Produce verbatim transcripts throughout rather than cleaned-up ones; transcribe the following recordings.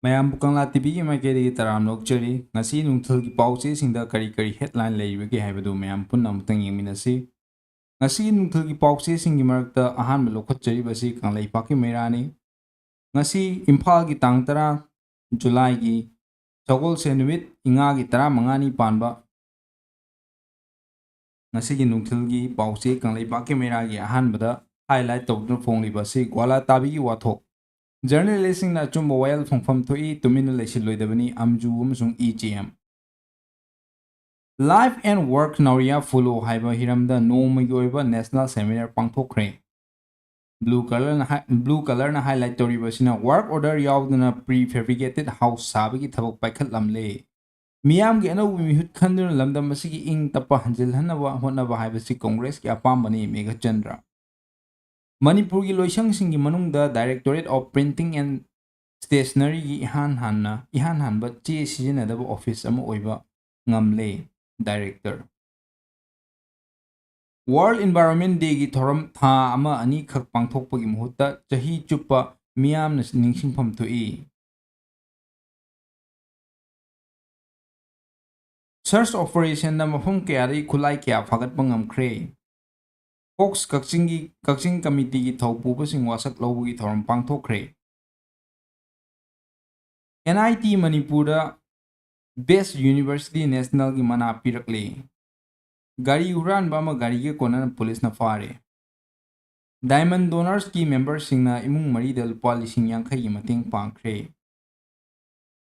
ꯃꯌꯥꯝꯕꯨ ꯀꯪꯂꯥ ꯇꯤꯚꯤꯒꯤ ꯃꯥꯏꯀꯩꯗꯒꯤ ꯇꯔꯥꯝꯅ ꯑꯣꯛꯆꯔꯤ꯫ ꯉꯁꯤ ꯅꯨꯡꯊꯤꯜꯒꯤ ꯄꯥꯎꯆꯦꯁꯤꯡꯗ ꯀꯔꯤ ꯀꯔꯤ headline ꯂꯩꯔꯤꯕꯒꯦ ꯍꯥꯏꯕꯗꯨ ꯃꯌꯥꯝ ꯄꯨꯟꯅ ꯑꯃꯨꯛꯇꯪ ꯌꯦꯡꯃꯤꯟꯅꯁꯤ꯫ ꯉꯁꯤꯒꯤ ꯅꯨꯡꯊꯤꯜꯒꯤ ꯄꯥꯎꯆꯦꯁꯤꯡꯒꯤ ꯃꯔꯛꯇ ꯑꯍꯥꯟꯕ ꯂꯧꯈꯠꯆꯔꯤꯕꯁꯤ ꯀꯪꯂꯩꯄꯥꯛꯀꯤ ꯃꯩꯔꯥꯅꯤ꯫ ꯉꯁꯤ ꯏꯝꯐꯥꯜꯒꯤ ꯇꯥꯡ ꯇꯔꯥ ꯖꯨꯂꯥꯏꯒꯤ ꯁꯒꯣꯜꯁꯦꯟ ꯅꯨꯃꯤꯠ, ꯏꯉꯥꯒꯤ ꯇꯔꯥꯃꯉꯥꯅꯤ ꯄꯥꯟꯕ꯫ ꯉꯁꯤꯒꯤ ꯅꯨꯡꯊꯤꯜꯒꯤ ꯄꯥꯎꯆꯦ ꯀꯪꯂꯩꯄꯥꯛꯀꯤ ꯃꯩꯔꯥꯒꯤ ꯑꯍꯥꯟꯕꯗ highlight ꯇꯧꯗꯨꯅ ꯐꯣꯡꯂꯤꯕ ꯑꯁꯤ ꯒ꯭ꯋꯥꯂꯥ ꯇꯥꯕꯤꯒꯤ ꯋꯥꯊꯣꯛ꯫ Journalistꯁꯤꯡꯅ ꯑꯆꯨꯝꯕ ꯋꯥꯌꯦꯜ ꯐꯪꯐꯝ ꯊꯣꯛꯏ, ꯇꯨꯃꯤꯟꯅ ꯂꯩꯁꯤꯜꯂꯣꯏꯗꯕꯅꯤ, ꯑꯝꯖꯨ ꯑꯃꯁꯨꯡ E J M. Life and Work Naoria Phulo ꯍꯥꯏꯕ ꯍꯤꯔꯝꯗ ꯅꯣꯡꯃꯒꯤ ꯑꯣꯏꯕ national seminar ꯄꯥꯡꯊꯣꯛꯈ꯭ꯔꯦ꯫ Blue colourꯅ hi-, blue colourꯅ highlight ꯇꯧꯔꯤꯕ ꯑꯁꯤꯅ work order ꯌꯥꯎꯗꯅ prefabricated house ꯁꯥꯕꯒꯤ ꯊꯕꯛ ꯄꯥꯏꯈꯠꯂꯝꯂꯦ꯫ ꯃꯤꯌꯥꯝꯒꯤ ꯑꯅꯧꯕ ꯃꯤꯍꯨꯠ ꯈꯟꯗꯨꯅ ꯂꯝꯗꯝ ꯑꯁꯤꯒꯤ ꯏꯪ ꯇꯞꯄ ꯍꯟꯖꯤꯜꯍꯟꯅꯕ ꯍꯣꯠꯅꯕ ꯍꯥꯏꯕꯁꯤ ꯀꯪꯒ꯭ꯔꯦꯁꯀꯤ ꯑꯄꯥꯝꯕꯅꯤ, ꯃꯦꯘꯆꯟꯗ꯭ꯔ꯫ ꯃꯅꯤꯄꯨꯔꯒꯤ ꯂꯣꯏꯁꯪꯁꯤꯡꯒꯤ ꯃꯅꯨꯡꯗ Directorate of Printing and Stationeryꯒꯤ ꯏꯍꯥꯟ ꯍꯥꯟꯅ, ꯏꯍꯥꯟ ꯍꯥꯟꯕ ꯆꯦ ꯁꯤꯖꯤꯟꯅꯗꯕ office ꯑꯃ ꯑꯣꯏꯕ ꯉꯝꯂꯦ, director꯫ World Environment Dayꯒꯤ ꯊꯧꯔꯝ ꯊꯥ ꯑꯃ ꯑꯅꯤꯈꯛ ꯄꯥꯡꯊꯣꯛꯄꯒꯤ ꯃꯍꯨꯠꯇ ꯆꯍꯤ ꯆꯨꯞꯄ ꯃꯤꯌꯥꯝꯅ ꯅꯤꯡꯁꯤꯡꯐꯝ ꯊꯣꯛꯏ꯫ Search operationꯗ ꯃꯐꯝ ꯀꯌꯥꯗꯒꯤ ꯈꯨꯠꯂꯥꯏ ꯀꯌꯥ ꯐꯥꯒꯠꯄ ꯉꯝꯈ꯭ꯔꯦ? ꯐꯣꯛꯁ ꯀꯛꯆꯤꯡꯒꯤ, ꯀꯛꯆꯤꯡ committeeꯒꯤ ꯊꯧꯄꯨꯕꯁꯤꯡ ꯋꯥꯁꯛ ꯂꯧꯕꯒꯤ ꯊꯧꯔꯝ ꯄꯥꯡꯊꯣꯛꯈ꯭ꯔꯦ꯫ NIT ꯃꯅꯤꯄꯨꯔꯗ Best University Nationalꯒꯤ ꯃꯅꯥ ꯄꯤꯔꯛꯂꯦ꯫ ꯒꯥꯔꯤ ꯍꯨꯔꯥꯟꯕ ꯑꯃ ꯒꯥꯔꯤꯒ ꯀꯣꯟꯅꯅ ꯄꯨꯂꯤꯁꯅ ꯐꯥꯔꯦ꯫ Diamond Donorsꯀꯤ memberꯁꯤꯡꯅ ꯏꯃꯨꯡ ꯃꯔꯤꯗ ꯂꯨꯄꯥ ꯂꯤꯁꯤꯡ ꯌꯥꯡꯈꯩꯒꯤ ꯃꯇꯦꯡ ꯄꯥꯡꯈ꯭ꯔꯦ꯫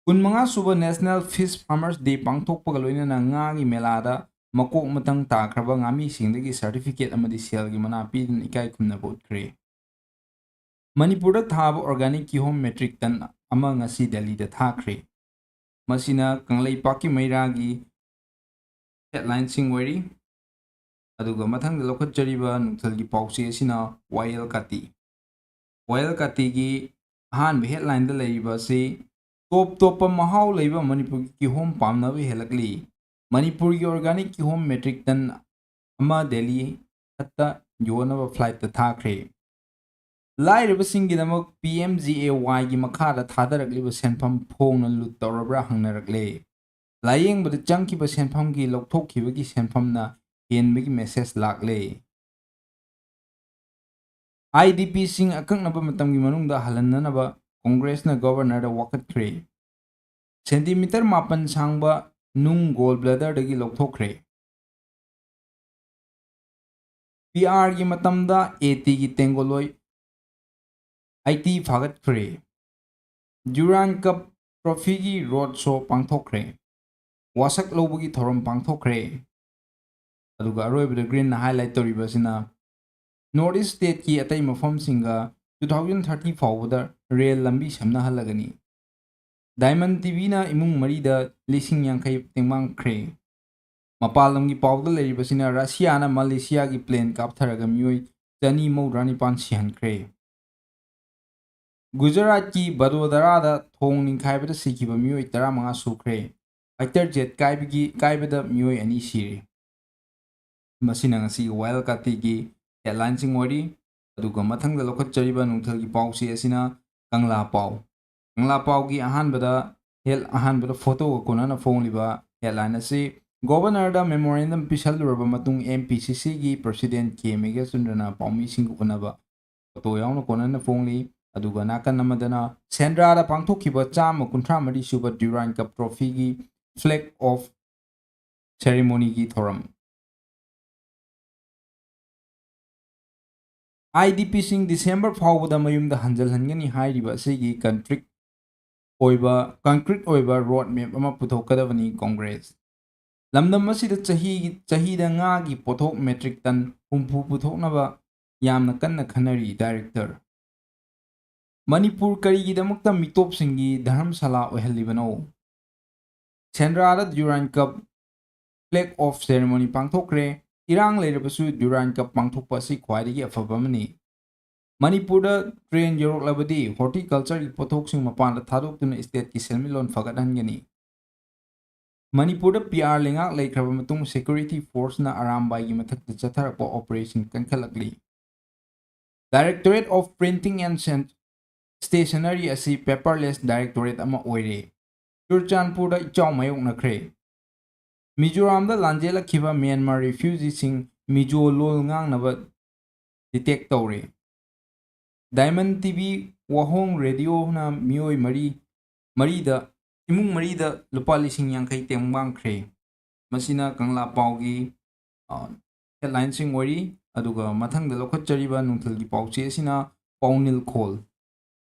ꯀꯨꯟꯃꯉꯥ ꯁꯨꯕ National Fish Farmers Day ꯄꯥꯡꯊꯣꯛꯄꯒ ꯂꯣꯏꯅꯅ ꯉꯥꯒꯤ ꯃꯦꯂꯥꯗ ꯃꯀꯣꯛ ꯃꯊꯪ ꯇꯥꯈ꯭ꯔꯕ ꯉꯥꯃꯤꯁꯤꯡꯗꯒꯤ certificate ꯑꯃꯗꯤ ꯁꯦꯜꯒꯤ ꯃꯅꯥ ꯄꯤꯗꯨꯅ ꯏꯀꯥꯏ ꯈꯨꯝꯅꯕ ꯎꯠꯈ꯭ꯔꯦ꯫ ꯃꯅꯤꯄꯨꯔꯗ ꯊꯥꯕ organic ꯀꯤꯍꯣꯝ metric ton ꯑꯃ ꯉꯁꯤ ꯗꯦꯜꯂꯤꯗ ꯊꯥꯈ꯭ꯔꯦ꯫ ꯃꯁꯤꯅ ꯀꯪꯂꯩꯄꯥꯛꯀꯤ ꯃꯩꯔꯥꯒꯤ headlineꯁꯤꯡ ꯑꯣꯏꯔꯤ꯫ ꯑꯗꯨꯒ ꯃꯊꯪꯗ ꯂꯧꯈꯠꯆꯔꯤꯕ ꯅꯨꯡꯊꯤꯜꯒꯤ ꯄꯥꯎꯆꯦ ꯑꯁꯤꯅ ꯋꯥꯌꯦꯜ ꯀꯥꯇꯤ꯫ ꯋꯥꯌꯦꯜ ꯀꯥꯇꯤꯒꯤ ꯑꯍꯥꯟꯕ headlineꯗ ꯂꯩꯔꯤꯕ ꯑꯁꯤ ꯇꯣꯞ ꯇꯣꯞꯄ ꯃꯍꯥꯎ ꯂꯩꯕ ꯃꯅꯤꯄꯨꯔꯒꯤ ꯀꯤꯍꯣꯝ ꯄꯥꯝꯅꯕ ꯍꯦꯜꯂꯛꯂꯤ꯫ ꯃꯅꯤꯄꯨꯔꯒꯤ organic ꯀꯤꯍꯣꯝ metric ton ꯑꯃ ꯗꯦꯜꯂꯤ ꯈꯛꯇ ꯌꯣꯟꯅꯕ flightꯇ ꯊꯥꯈ꯭ꯔꯦ꯫ ꯂꯥꯏꯔꯕꯁꯤꯡꯒꯤꯗꯃꯛ ꯄꯤ ꯑꯦꯝ ꯖꯤ ꯑꯦ ꯋꯥꯏꯒꯤ ꯃꯈꯥꯗ ꯊꯥꯗꯔꯛꯂꯤꯕ ꯁꯦꯟꯐꯝ ꯐꯣꯡꯅ ꯂꯨꯠ ꯇꯧꯔꯕ꯭ꯔꯥ ꯍꯪꯅꯔꯛꯂꯦ꯫ ꯂꯥꯌꯦꯡꯕꯗ ꯆꯪꯈꯤꯕ ꯁꯦꯟꯐꯝꯒꯤ ꯂꯧꯊꯣꯛꯈꯤꯕꯒꯤ ꯁꯦꯟꯐꯝꯅ ꯍꯦꯟꯕꯒꯤ ꯃꯦꯁꯦꯖ ꯂꯥꯛꯂꯦ꯫ ꯑꯥꯏ ꯗꯤ ꯄꯤꯁꯤꯡ ꯑꯀꯛꯅꯕ ꯃꯇꯝꯒꯤ ꯃꯅꯨꯡꯗ ꯍꯜꯍꯟꯅꯅꯕ ꯀꯣꯡꯒ꯭ꯔꯦꯁꯅ ꯒꯣꯚꯔꯅꯔꯗ ꯋꯥꯀꯠꯈ꯭ꯔꯦ꯫ ꯁꯦꯟꯇꯤꯃꯤꯇꯔ ꯃꯥꯄꯟ ꯁꯥꯡꯕ ꯅꯨꯡ ꯒꯣꯜ ꯕ꯭ꯂꯦꯗꯔꯗꯒꯤ ꯂꯧꯊꯣꯛꯈ꯭ꯔꯦ꯫ ꯄꯤ ꯑꯥꯔꯒꯤ ꯃꯇꯝꯗ ꯑꯦ ꯇꯤꯒꯤ ꯇꯦꯡꯒꯣꯂꯣꯏ ꯑꯩꯇꯤ ꯐꯥꯒꯠꯈ꯭ꯔꯦ꯫ ꯗ꯭ꯌꯨꯔꯥꯟ ꯀꯞ ꯇ꯭ꯔꯣꯐꯤꯒꯤ ꯔꯣꯗ ꯁꯣ ꯄꯥꯡꯊꯣꯛꯈ꯭ꯔꯦ꯫ ꯋꯥꯁꯛ ꯂꯧꯕꯒꯤ ꯊꯧꯔꯝ ꯄꯥꯡꯊꯣꯛꯈ꯭ꯔꯦ꯫ ꯑꯗꯨꯒ ꯑꯔꯣꯏꯕꯗ ꯒ꯭ꯔꯤꯟꯅ ꯍꯥꯏꯂꯥꯏꯠ ꯇꯧꯔꯤꯕ ꯑꯁꯤꯅ ꯅꯣꯔꯠ ꯏꯁ ꯁ꯭ꯇꯦꯠꯀꯤ ꯑꯇꯩ ꯃꯐꯝꯁꯤꯡꯒ ꯇꯨ ꯊꯥꯎꯖꯟ ꯊꯥꯔꯇꯤ ꯐꯥꯎꯕꯗ ꯔꯦꯜ ꯂꯝꯕꯤ ꯁꯝꯅꯍꯜꯂꯒꯅꯤ꯫ ꯗꯥꯏꯃꯟ ꯇꯤ ꯚꯤꯅ ꯏꯃꯨꯡ ꯃꯔꯤꯗ ꯂꯤꯁꯤꯡ ꯌꯥꯡꯈꯩ ꯇꯦꯡꯕꯥꯡꯈ꯭ꯔꯦ꯫ ꯃꯄꯥꯟ ꯂꯝꯒꯤ ꯄꯥꯎꯗ ꯂꯩꯔꯤꯕꯁꯤꯅ ꯔꯁꯤꯌꯥꯅ ꯃꯂꯦꯁꯤꯌꯥꯒꯤ ꯄ꯭ꯂꯦꯟ ꯀꯥꯞꯊꯔꯒ ꯃꯤꯑꯣꯏ ꯆꯅꯤ ꯃꯧꯗ꯭ꯔꯥ ꯅꯤꯄꯥꯟ ꯁꯤꯍꯟꯈ꯭ꯔꯦ꯫ ꯒꯨꯖꯔꯥꯠꯀꯤ ꯕꯗꯣꯗꯔꯥꯗ ꯊꯣꯡ ꯅꯤꯡꯈꯥꯏꯕꯗ ꯁꯤꯈꯤꯕ ꯃꯤꯑꯣꯏ ꯇꯔꯥꯃꯉꯥ ꯁꯨꯈ꯭ꯔꯦ꯫ ꯐꯥꯏꯇꯔ ꯖꯦꯠ ꯀꯥꯏꯕꯒꯤ, ꯀꯥꯏꯕꯗ ꯃꯤꯑꯣꯏ ꯑꯅꯤ ꯁꯤꯔꯦ꯫ ꯃꯁꯤꯅ ꯉꯁꯤꯒꯤ ꯋꯥꯌꯦꯜ ꯀꯥꯇꯤꯒꯤ ꯍꯦꯗꯂꯥꯏꯟꯁꯤꯡ ꯑꯣꯏꯔꯤ꯫ ꯑꯗꯨꯒ ꯃꯊꯪꯗ ꯂꯧꯈꯠꯆꯔꯤꯕ ꯅꯨꯡꯊꯤꯜꯒꯤ ꯄꯥꯎꯁꯤ ꯑꯁꯤꯅ ꯀꯪꯂꯥ ꯄꯥꯎ꯫ ꯀꯪꯂꯥ ꯄꯥꯎꯒꯤ ꯑꯍꯥꯟꯕꯗ ꯍꯦꯜ-, ꯑꯍꯥꯟꯕꯗ ꯐꯣꯇꯣꯒ ꯀꯣꯟꯅꯅ ꯐꯣꯡꯂꯤꯕ ꯍꯦꯗꯂꯥꯏꯟ ꯑꯁꯤ ꯒꯣꯚꯔꯅꯔꯗ ꯃꯦꯃꯣꯔꯦꯟꯗꯝ ꯄꯤꯁꯜꯂꯨꯔꯕ ꯃꯇꯨꯡ ꯑꯦꯝ ꯄꯤ ꯁꯤ ꯁꯤꯒꯤ ꯄ꯭ꯔꯁꯤꯗꯦꯟꯠ ꯀꯦ ꯃꯦꯘꯆꯟꯗ꯭ꯔꯅ ꯄꯥꯎꯃꯤꯁꯤꯡꯒ ꯎꯅꯕ꯫ ꯐꯣꯇꯣ ꯌꯥꯎꯅ ꯀꯣꯟꯅꯅ ꯐꯣꯡꯂꯤ꯫ ꯑꯗꯨꯒ ꯅꯥꯀꯟ ꯑꯃꯗꯅ ꯁꯦꯟꯗ꯭ꯔꯥꯗ ꯄꯥꯡꯊꯣꯛꯈꯤꯕ ꯆꯥꯝꯃ ꯀꯨꯟꯊ꯭ꯔꯥ ꯃꯔꯤ ꯁꯨꯕ ꯗ꯭ꯌꯨꯔꯥꯟ ꯀꯞ ꯇ꯭ꯔꯣꯐꯤꯒꯤ ꯐ꯭ꯂꯦꯒ ꯑꯣꯐ ꯁꯦꯔꯦꯃꯣꯅꯤꯒꯤ ꯊꯧꯔꯝ꯫ ꯑꯥꯏ ꯗꯤ ꯄꯤꯁꯤꯡ ꯗꯤꯁꯦꯝꯕꯔ ꯐꯥꯎꯕꯗ ꯃꯌꯨꯝꯗ ꯍꯟꯖꯜꯍꯟꯒꯅꯤ ꯍꯥꯏꯔꯤꯕ ꯑꯁꯤꯒꯤ ꯀꯟꯇ꯭ꯔꯤꯛ ꯑꯣꯏꯕ, ꯀꯟꯀ꯭ꯔꯤꯠ ꯑꯣꯏꯕ ꯔꯣꯗ ꯃꯦꯞ ꯑꯃ ꯄꯨꯊꯣꯛꯀꯗꯕꯅꯤ ꯀꯣꯡꯒ꯭ꯔꯦꯁ꯫ ꯂꯝꯗꯝ ꯑꯁꯤꯗ ꯆꯍꯤ, ꯆꯍꯤꯗ ꯉꯥꯒꯤ ꯄꯣꯠꯊꯣꯛ ꯃꯦꯇ꯭ꯔꯤꯛ ꯇꯟ ꯍꯨꯝꯐꯨ ꯄꯨꯊꯣꯛꯅꯕ ꯌꯥꯝꯅ ꯀꯟꯅ ꯈꯟꯅꯔꯤ ꯗꯥꯏꯔꯦꯛꯇꯔ꯫ ꯃꯅꯤꯄꯨꯔ ꯀꯔꯤꯒꯤꯗꯃꯛꯇ ꯃꯤꯇꯣꯞꯁꯤꯡꯒꯤ ꯙꯔꯃꯁꯥꯂꯥ ꯑꯣꯏꯍꯜꯂꯤꯕꯅꯣ? ꯁꯦꯟꯗ꯭ꯔꯥꯗ ꯗ꯭ꯌꯨꯔꯥꯟ ꯀꯞ ꯐ꯭ꯂꯦꯒ ꯑꯣꯐ ꯁꯦꯔꯦꯃꯣꯅꯤ ꯄꯥꯡꯊꯣꯛꯈ꯭ꯔꯦ꯫ ꯏꯔꯥꯡ ꯂꯩꯔꯕꯁꯨ ꯗ꯭ꯌꯨꯔꯥꯟ ꯀꯞ ꯄꯥꯡꯊꯣꯛꯄ ꯑꯁꯤ ꯈ꯭ꯋꯥꯏꯗꯒꯤ ꯑꯐꯕ ꯑꯃꯅꯤ꯫ ꯃꯅꯤꯄꯨꯔꯗ ꯇ꯭ꯔꯦꯟ ꯌꯧꯔꯛꯂꯕꯗꯤ ꯍꯣꯔꯇꯤꯀꯜꯆꯔꯒꯤ ꯄꯣꯠꯊꯣꯛꯁꯤꯡ ꯃꯄꯥꯟꯗ ꯊꯥꯗꯣꯛꯇꯨꯅ ꯁ꯭ꯇꯦꯠꯀꯤ ꯁꯦꯟꯃꯤꯠꯂꯣꯟ ꯐꯒꯠꯍꯟꯒꯅꯤ꯫ ꯃꯅꯤꯄꯨꯔꯗ ꯄꯤ ꯑꯥꯔ ꯂꯩꯉꯥꯛ ꯂꯩꯈ꯭ꯔꯕ ꯃꯇꯨꯡ ꯁꯦꯀ꯭ꯌꯨꯔꯤꯇꯤ ꯐꯣꯔꯁꯅ ꯑꯔꯥꯝꯕꯥꯏꯒꯤ ꯃꯊꯛꯇ ꯆꯠꯊꯔꯛꯄ operation ꯀꯟꯈꯠꯂꯛꯂꯤ꯫ Directorate of Printing and Sen- Stationery ꯑꯁꯤ paperless directorate ꯑꯃ ꯑꯣꯏꯔꯦ꯫ ꯆꯨꯔꯆꯥꯟꯄꯨꯔꯗ ꯏꯆꯥꯎ ꯃꯥꯌꯣꯛꯅꯈ꯭ꯔꯦ꯫ ꯃꯤꯖꯣꯔꯥꯝꯗ ꯂꯥꯟꯖꯦꯜꯂꯛꯈꯤꯕ ꯃ꯭ꯌꯥꯟꯃꯥꯔ refugeeꯁꯤꯡ ꯃꯤꯖꯣ ꯂꯣꯜ ꯉꯥꯡꯅꯕ detect ꯇꯧꯔꯦ꯫ Diamond TV ꯋꯥꯍꯣꯡ ꯔꯦꯗꯤꯑꯣꯅ ꯃꯤꯑꯣꯏ ꯃꯔꯤ ꯃꯔꯤꯗ ꯏꯃꯨꯡ ꯃꯔꯤꯗ ꯂꯨꯄꯥ ꯂꯤꯁꯤꯡ ꯌꯥꯡꯈꯩ ꯇꯦꯡꯕꯥꯡꯈ꯭ꯔꯦ꯫ ꯃꯁꯤꯅ ꯀꯪꯂꯥ ꯄꯥꯎꯒꯤ headlineꯁꯤꯡ ꯑꯣꯏꯔꯤ꯫ ꯑꯗꯨꯒ ꯃꯊꯪꯗ ꯂꯧꯈꯠꯆꯔꯤꯕ ꯅꯨꯡꯊꯤꯜꯒꯤ ꯄꯥꯎꯆꯦ ꯑꯁꯤꯅ ꯄꯥꯎꯅꯤꯜ ꯈꯣꯜ꯫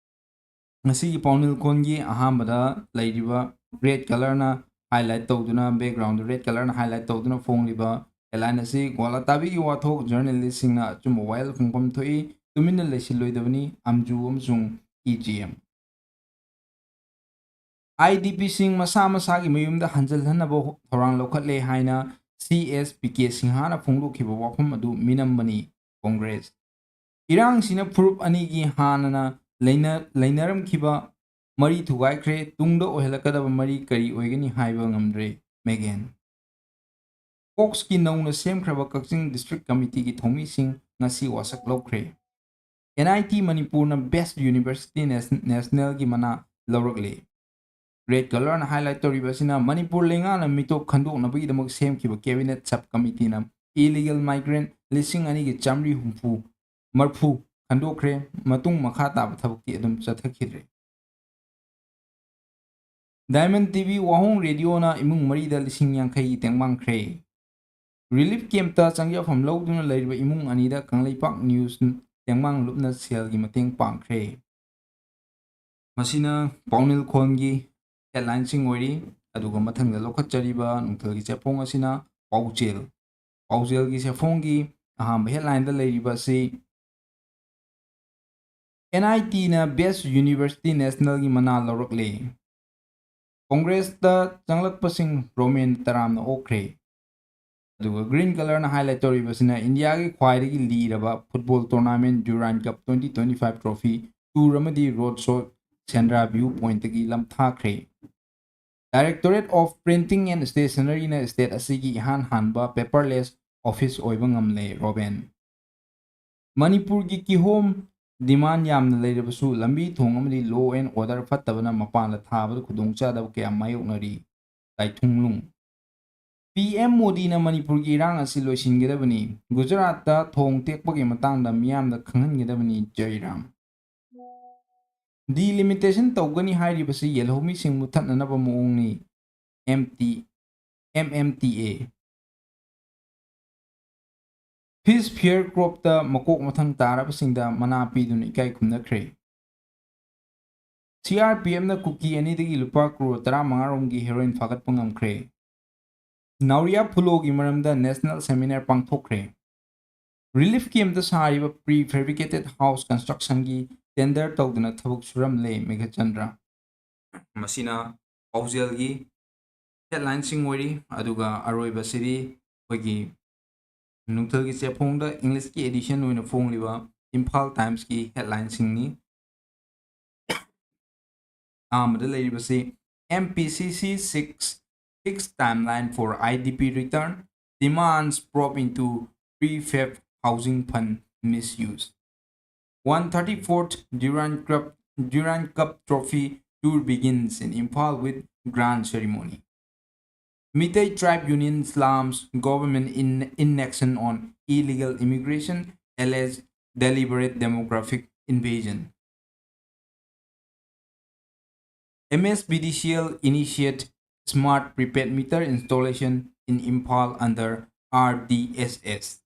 ꯉꯁꯤꯒꯤ ꯄꯥꯎꯅꯤꯜ ꯈꯣꯜꯒꯤ ꯑꯍꯥꯟꯕꯗ ꯂꯩꯔꯤꯕ red colourꯅ highlight ꯇꯧꯗꯨꯅ, background red colourꯅ highlight ꯇꯧꯗꯨꯅ ꯐꯣꯡꯂꯤꯕ headline ꯑꯁꯤ ꯒ꯭ꯋꯥꯂꯥꯇꯥꯕꯤꯒꯤ ꯋꯥꯊꯣꯛ, journalistꯁꯤꯡꯅ ꯑꯆꯨꯝꯕ ꯋꯥꯌꯦꯜ ꯐꯣꯡꯐꯝ ꯊꯣꯛꯏ, ꯇꯨꯃꯤꯟꯅ ꯂꯩꯁꯤꯜꯂꯣꯏꯗꯕꯅꯤ, ꯑꯝꯖꯨ ꯑꯃꯁꯨꯡ EGM꯫ IDPꯁꯤꯡ ꯃꯁꯥ ꯃꯁꯥꯒꯤ ꯃꯌꯨꯝꯗ ꯍꯟꯖꯤꯜꯍꯟꯅꯕ ꯊꯧꯔꯥꯡ ꯂꯧꯈꯠꯂꯦ ꯍꯥꯏꯅ CSPK ꯁꯤꯡꯍꯥꯅ ꯐꯣꯡꯗꯣꯛꯈꯤꯕ ꯋꯥꯐꯝ ꯑꯗꯨ ꯃꯤꯅꯝꯕꯅꯤ꯫ ꯀꯣꯡꯒ꯭ꯔꯦꯁ꯫ ꯏꯔꯥꯡꯁꯤꯅ ꯐꯨꯔꯨꯞ ꯑꯅꯤꯒꯤ ꯍꯥꯟꯅꯅ ꯂꯩꯅ- ꯂꯩꯅꯔꯝꯈꯤꯕ ꯃꯔꯤ ꯊꯨꯒꯥꯏꯈ꯭ꯔꯦ, ꯇꯨꯡꯗ ꯑꯣꯏꯍꯜꯂꯛꯀꯗꯕ ꯃꯔꯤ ꯀꯔꯤ ꯑꯣꯏꯒꯅꯤ ꯍꯥꯏꯕ ꯉꯝꯗ꯭ꯔꯦ꯫ ꯃꯦꯒꯦꯟ꯫ ꯀꯣꯛꯁꯀꯤ ꯅꯧꯅ ꯁꯦꯝꯈ꯭ꯔꯕ ꯀꯛꯆꯤꯡ district committeeꯒꯤ ꯊꯧꯃꯤꯁꯤꯡ ꯉꯁꯤ ꯋꯥꯁꯛ ꯂꯧꯈ꯭ꯔꯦ꯫ NIT ꯃꯅꯤꯄꯨꯔꯅ best university ꯅꯦꯁ- nationalꯒꯤ ꯃꯅꯥ ꯂꯧꯔꯛꯂꯦ꯫ Red colourꯅ highlight ꯇꯧꯔꯤꯕ ꯑꯁꯤꯅ ꯃꯅꯤꯄꯨꯔ ꯂꯩꯉꯥꯛꯅ ꯃꯤꯇꯣꯞ ꯈꯟꯗꯣꯛꯅꯕꯒꯤꯗꯃꯛ ꯁꯦꯝꯈꯤꯕ cabinet sub committeeꯅ illegal migrant ꯂꯤꯁꯤꯡ ꯑꯅꯤꯒ ꯆꯥꯃꯔꯤ ꯍꯨꯝꯐꯨ ꯃꯔꯐꯨ ꯈꯟꯗꯣꯛꯈ꯭ꯔꯦ꯫ ꯃꯇꯨꯡ ꯃꯈꯥ ꯇꯥꯕ ꯊꯕꯛꯇꯤ ꯑꯗꯨꯝ ꯆꯠꯊꯈꯤꯗ꯭ꯔꯦ꯫ Diamond TV ꯋꯥꯍꯣꯡ ꯔꯦꯗꯤꯑꯣꯅ ꯏꯃꯨꯡ ꯃꯔꯤꯗ ꯂꯤꯁꯤꯡ ꯌꯥꯡꯈꯩ ꯇꯦꯡꯕꯥꯡꯈ꯭ꯔꯦ꯫ Relief campꯇ ꯆꯪꯖꯐꯝ ꯂꯧꯗꯨꯅ ꯂꯩꯔꯤꯕ ꯏꯃꯨꯡ ꯑꯅꯤꯗ ꯀꯪꯂꯩꯄꯥꯛ news ꯇꯦꯡꯕꯥꯡ ꯂꯨꯞꯅ ꯁꯦꯜꯒꯤ ꯃꯇꯦꯡ ꯄꯥꯡꯈ꯭ꯔꯦ꯫ ꯃꯁꯤꯅ ꯄꯥꯎꯅꯤꯜ ꯈꯣꯜꯒꯤ headlineꯁꯤꯡ ꯑꯣꯏꯔꯤ꯫ ꯑꯗꯨꯒ ꯃꯊꯪꯗ ꯂꯧꯈꯠꯆꯔꯤꯕ ꯅꯨꯡꯊꯤꯜꯒꯤ ꯆꯦꯐꯣꯡ ꯑꯁꯤꯅ ꯄꯥꯎꯖꯦꯜ꯫ ꯄꯥꯎꯖꯦꯜꯒꯤ ꯆꯦꯐꯣꯡꯒꯤ ꯑꯍꯥꯟꯕ headlineꯗ ꯂꯩꯔꯤꯕ ꯑꯁꯤ NITꯅ best university nationalꯒꯤ ꯃꯅꯥ ꯂꯧꯔꯛꯂꯦ꯫ ꯀꯣꯡꯒ꯭ꯔꯦꯁꯇ ꯆꯪꯂꯛꯄꯁꯤꯡ ꯔꯣꯃꯦꯟ ꯇꯔꯥꯝꯅ ꯑꯣꯛꯈ꯭ꯔꯦ꯫ ꯑꯗꯨꯒ green colourꯅ highlight ꯇꯧꯔꯤꯕꯁꯤꯅ ꯏꯟꯗꯤꯌꯥꯒꯤ ꯈ꯭ꯋꯥꯏꯗꯒꯤ ꯂꯤꯔꯕ football tournament Durand Cup twenty twenty-five trophy tour ꯑꯃꯗꯤ road show Sendra view pointꯇꯒꯤ ꯂꯝꯊꯥꯈ꯭ꯔꯦ꯫ Directorate of Printing and Stationeryꯅ state ꯑꯁꯤꯒꯤ ꯏꯍꯥꯟ ꯍꯥꯟꯕ paperless office ꯑꯣꯏꯕ ꯉꯝꯂꯦ꯫ ꯔꯣꯕꯦꯟ꯫ ꯃꯅꯤꯄꯨꯔꯒꯤ ꯀꯤꯍꯣꯝ demand ꯌꯥꯝꯅ ꯂꯩꯔꯕꯁꯨ ꯂꯝꯕꯤ ꯊꯣꯡ ꯑꯃꯗꯤ law and order ꯐꯠꯇꯕꯅ ꯃꯄꯥꯟꯗ ꯊꯥꯕꯗ ꯈꯨꯗꯣꯡꯆꯥꯗꯕ ꯀꯌꯥ ꯃꯥꯌꯣꯛꯅꯔꯤ꯫ ꯂꯥꯏꯊꯨꯡꯂꯨꯡ꯫ ꯄꯤ ꯑꯦꯝ ꯃꯣꯗꯤꯅ ꯃꯅꯤꯄꯨꯔꯒꯤ ꯏꯔꯥꯡ ꯑꯁꯤ ꯂꯣꯏꯁꯤꯟꯒꯗꯕꯅꯤ꯫ ꯒꯨꯖꯔꯥꯠꯇ ꯊꯣꯡ ꯇꯦꯛꯄꯒꯤ ꯃꯇꯥꯡꯗ ꯃꯤꯌꯥꯝꯗ ꯈꯪꯍꯟꯒꯗꯕꯅꯤ꯫ ꯖꯩꯔꯥꯝ꯫ Delimitation ꯇꯧꯒꯅꯤ ꯍꯥꯏꯔꯤꯕꯁꯤ ꯌꯦꯜꯍꯧꯃꯤꯁꯤꯡ ꯃꯨꯠꯊꯠꯅꯅꯕ ꯃꯑꯣꯡꯅꯤ꯫ M T M M T A. Fish Fair Cropꯇ ꯃꯀꯣꯛ ꯃꯊꯪ ꯇꯥꯔꯕꯁꯤꯡꯗ ꯃꯅꯥ ꯄꯤꯗꯨꯅ ꯏꯀꯥꯏ ꯈꯨꯝꯅꯈ꯭ꯔꯦ꯫ ꯁꯤ ꯑꯥꯔ ꯄꯤ ꯑꯦꯐꯅ ꯀꯨꯀꯤ ꯑꯅꯤꯗꯒꯤ ꯂꯨꯄꯥ ꯀ꯭ꯔꯣꯔ ꯇꯔꯥꯃꯉꯥ ꯔꯣꯝꯒꯤ heroin ꯐꯥꯒꯠꯄ ꯉꯝꯈ꯭ꯔꯦ꯫ ꯅꯥꯎꯔꯤꯌꯥ ꯐꯨꯂꯣꯒꯤ ꯃꯔꯝꯗ national seminar ꯄꯥꯡꯊꯣꯛꯈ꯭ꯔꯦ꯫ Relief campꯇ ꯁꯥꯔꯤꯕ prefabricated house constructionꯒꯤ tender ꯇꯧꯗꯨꯅ ꯊꯕꯛ ꯁꯨꯔꯝꯂꯦ꯫ ꯃꯦꯘꯆꯟꯗ꯭ꯔ꯫ ꯃꯁꯤꯅ ꯄꯥꯎꯖꯦꯜꯒꯤ headlineꯁꯤꯡ ꯑꯣꯏꯔꯤ꯫ ꯑꯗꯨꯒ ꯑꯔꯣꯏꯕꯁꯤꯗꯤ ꯑꯩꯈꯣꯏꯒꯤ ꯅꯨꯡꯊꯤꯜꯒꯤ ꯆꯦꯐꯣꯡꯗ Englishꯀꯤ edition ꯑꯣꯏꯅ ꯐꯣꯡꯂꯤꯕ ꯏꯝꯐꯥꯜ ꯇꯥꯏꯝꯁꯀꯤ headlineꯁꯤꯡꯅꯤ꯫ ꯑꯍꯥꯟꯕꯗ ꯂꯩꯔꯤꯕꯁꯤ, M P C C seeks fixed timeline for I D P return, demands probe into prefab housing fund misuse. One thirty-fourth Durand Cup, Durand Cup Trophy tour begins in Imphal with grand ceremony. Meitei Tribe Union slams government in inaction on illegal immigration, alleges deliberate demographic invasion. M S B D C L initiate smart prepaid meter installation in Imphal under R D S S.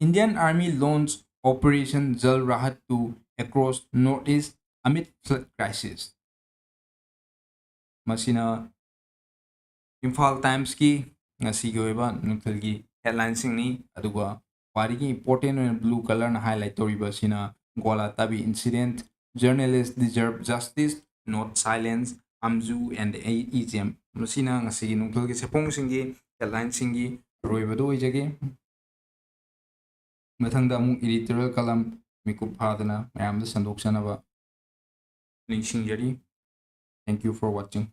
Indian Army launch Operation Jal Rahat two across Northeast amid flood crisis. ꯃꯁꯤꯅ ꯏꯝꯐꯥꯜ ꯇꯥꯏꯝꯁꯀꯤ ꯉꯁꯤꯒꯤ ꯑꯣꯏꯕ ꯅꯨꯡꯊꯤꯜꯒꯤ headlineꯁꯤꯡꯅꯤ꯫ ꯑꯗꯨꯒ ꯈ꯭ꯋꯥꯏꯗꯒꯤ important ꯑꯣꯏꯅ blue colourꯅ highlight ꯇꯧꯔꯤꯕ ꯑꯁꯤꯅ ꯒꯣꯂꯥ ꯇꯥꯕꯤ incident, journalist deserve justice, not silence, ꯑꯝꯖꯨ and ꯏꯖꯦꯝ꯫ ꯃꯁꯤꯅ ꯉꯁꯤꯒꯤ ꯅꯨꯡꯊꯤꯜꯒꯤ ꯆꯦꯐꯣꯡꯁꯤꯡꯒꯤ headlineꯁꯤꯡꯒꯤ ꯑꯔꯣꯏꯕꯗꯨ ꯑꯣꯏꯖꯒꯦ꯫ ꯃꯊꯪꯗ ꯑꯃꯨꯛ editorial column ꯃꯤꯀꯨꯞ ꯐꯥꯗꯅ ꯃꯌꯥꯝꯗ ꯁꯟꯗꯣꯛꯆꯅꯕ ꯅꯤꯡꯁꯤꯡꯖꯔꯤ꯫ Thank you for watching.